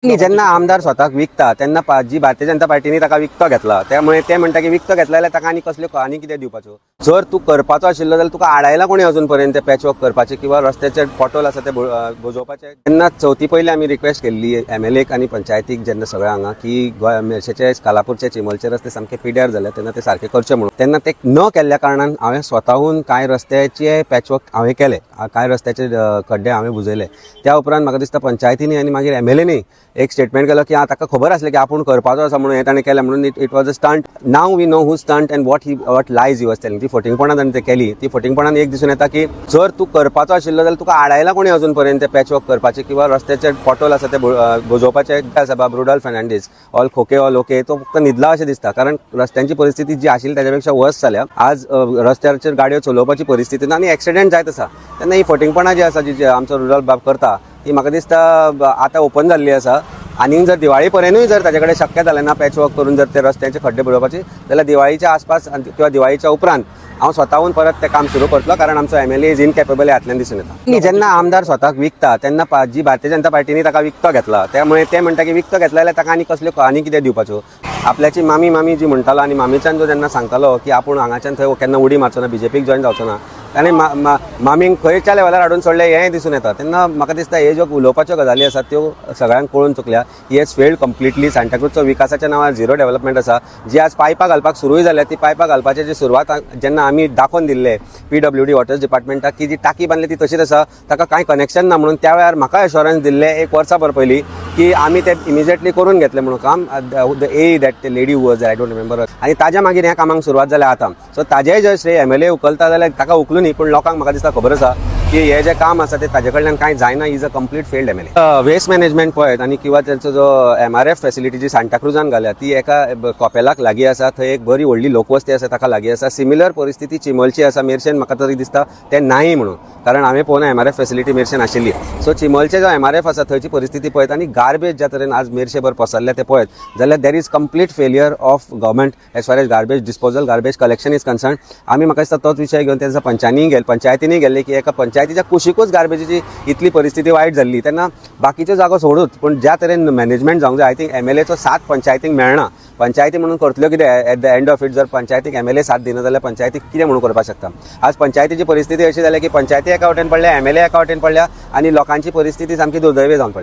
न्ही, जेन्ना आमदार स्वताक विकता तेन्ना जी भारतीय जनता पार्टीनी ताका विकतो घेतला, त्यामुळे ते म्हणटा की विकतो घेतला जाल्यार ताका आनी कसल्यो आनी कितें दिवपाच्यो. जर तूं करपाचो आशिल्लो जाल्यार तुका आडायला कोणी अजून पर्यंत ते पॅच वर्क करपाचे किंवा रस्त्याचे पोटोल आसा ते बुजोवपाचे? तेन्ना चवथी पयलीं आमी रिक्वेस्ट केल्ली एमएलएक आनी पंचायतीक जेन्ना सगळ्या हांगा की गोंय मेरशेचे, कालापूरचे, चिंबलचे रस्ते सामके पिड्यार जाले, तेन्ना ते सारके करचे म्हणून. तेन्ना ते न केल्ल्या कारणान हांवें स्वताहून कांय रस्त्याचे पॅचवर्क हांवें केले, कांय रस्त्याचे खड्डे हांवें बुजयले. त्या उपरांत म्हाका दिसता पंचायतीनी आनी मागीर एमएलएनी एक स्टेटमेंट केलो की ताका खबर आसलें की आपूण करपाचो आसा म्हणून हें ताणें केलें म्हणून. It was a stunt. Now we know who stunt and what lies he was telling. ती फटींगपणान ताणें ते केली. ती फटींगपणान एक दिसून येता की जर तूं करपाचो आशिल्लो जाल्यार तुका आडायला कोणी अजून पर्यंत ते पॅचवर्क करपाचे किंवा रस्त्याचे पोटोल आसा ते बुजोवपाचे? आसा बाब रुडॉल्फ फेर्नांडीस, ऑल खोके ऑल ओके. तो फक्त न्हिदला अशें दिसता, कारण रस्त्यांची परिस्थिती जी आशिल्ली ताच्या पेक्षा वर्स जाल्या. आज रस्त्याचेर गाडयो चलोवपाची परिस्थिती ना आनी एक्सिडेंट जायत आसा. तेन्ना ही फटींगपणां जी आसा, जी आमचो रुडॉल्फ बाब करता, ती म्हाका दिसता आतां ओपन जाल्ली आसा. आनी जर दिवाळी पर्यंतूय जर ताचे कडेन शक्य जालें ना पॅचवर्क करून जर ते रस्त्यांचे खड्डे बुडोवपाचे, जाल्यार दिवाळीच्या आसपास किंवा दिवाळीच्या उपरांत हांव स्वताहून परत तें काम सुरू करतलो, कारण आमचो एमएलए is incapable हातल्यान दिसून येता. न्ही, जेन्ना आमदार स्वताक विकता तेन्ना जी भारतीय जनता पार्टीनी ताका विकतो घेतला, त्यामुळे ते म्हणटा की विकतो घेतला जाल्यार ताका आनी कसल्यो आनी कितें दिवपाच्यो? आपल्याची मामी मामी जी म्हणटालो आनी मामीच्यान जो जेन्ना सांगतालो की आपूण हांगाच्यान थंय केन्ना उडी मारचो ना, बीजेपीक जॉयन जावचो ना, ताणें मामीक खंयच्या लेवलार हाडून सोडलें हेंय दिसून येता. तेन्ना म्हाका दिसता हे ज्यो उलोवपाच्यो गजाली आसात त्यो सगळ्यांक कळून चुकल्या. He has failed completely. सांताक्रूजचो विकासाच्या नांवार झिरो डेव्हलपमेंट आसा. जी आज पायपां घालपाक सुरूय जाल्या, ती पायपां घालपाची जी सुरवात जेन्ना आमी दाखोवन दिल्ले पीडब्ल्यूडी वॉटर्स डिपार्टमेंटाक की जी टाकी बांदली ती तशीच आसा, ताका कांय कनेक्शन ना म्हणून, त्या वेळार म्हाका एश्योरन्स दिल्ले एक वर्सा भर पयलीं की आमी ते इमिजिएटली करून घेतले म्हणून काम, the a that lady was, I don't remember. आनी ताज्या मागीर ह्या कामाक सुरवात जाल्या आतां. सो ताजेय जर श्रेय एमएलए उखलता जाल्यार ताका उखलून, पूण लोकांक म्हाका दिसता खबर आसा की हे जे काम आसा ते ताजे कडल्यान कांय जायना. Is a complete failed MLA. Waste management पळयत आनी किंवा तेंचो जो एमआरएफ फेसिलिटी जी सांताक्रुजान घाल्या, ती एका कॉपेलाक लागीं आसा. थंय एक बरी व्हडली लोकवस्ती आसा, ताका लागीं आसा. सिमिलर परिस्थिती चिंबलची आसा. मेरशेन म्हाका तरी दिसता तें नाही म्हणून, कारण हांवें पळोवना एमआरएफ फेसिलिटी मेरशेन आशिल्ली. सो चिंबलचे जो एमआरएफ आसा थंयची परिस्थिती पळयत आनी गार्बेज ज्या तरेन आज मेरशेभर पसरल्या ते पळयत जाल्यार there is complete failure of government as far as garbage disposal, garbage collection is concern. आमी म्हाका दिसता तोच विशय घेवन तेन्ना पंचांनी गेल पंचायतींनी गेल्ले की एका पंचायतीच्या कुशीकूच गार्बेजीची इतली परिस्थिती वायट जाल्ली, तेन्ना बाकीच्यो जागो सोडूच, पूण ज्या तरेन मॅनेजमेंट जावंक जाय, I think एमएलएचो साथ पंचायतीक मेळना. पंचायती म्हणून करतल्यो कितें at the end of it? जर पंचायतीक एमएलए साथ दिना जाल्यार पंचायतीक कितें म्हणून करपाक शकता? आज पंचायतीची परिस्थिती अशी जाल्या की पंचायती एका वटेन पडल्या, एमएलए एका वटेन पडल्या आनी लोकांची परिस्थिती सामकी दुर्दैवी जावन पडल्या.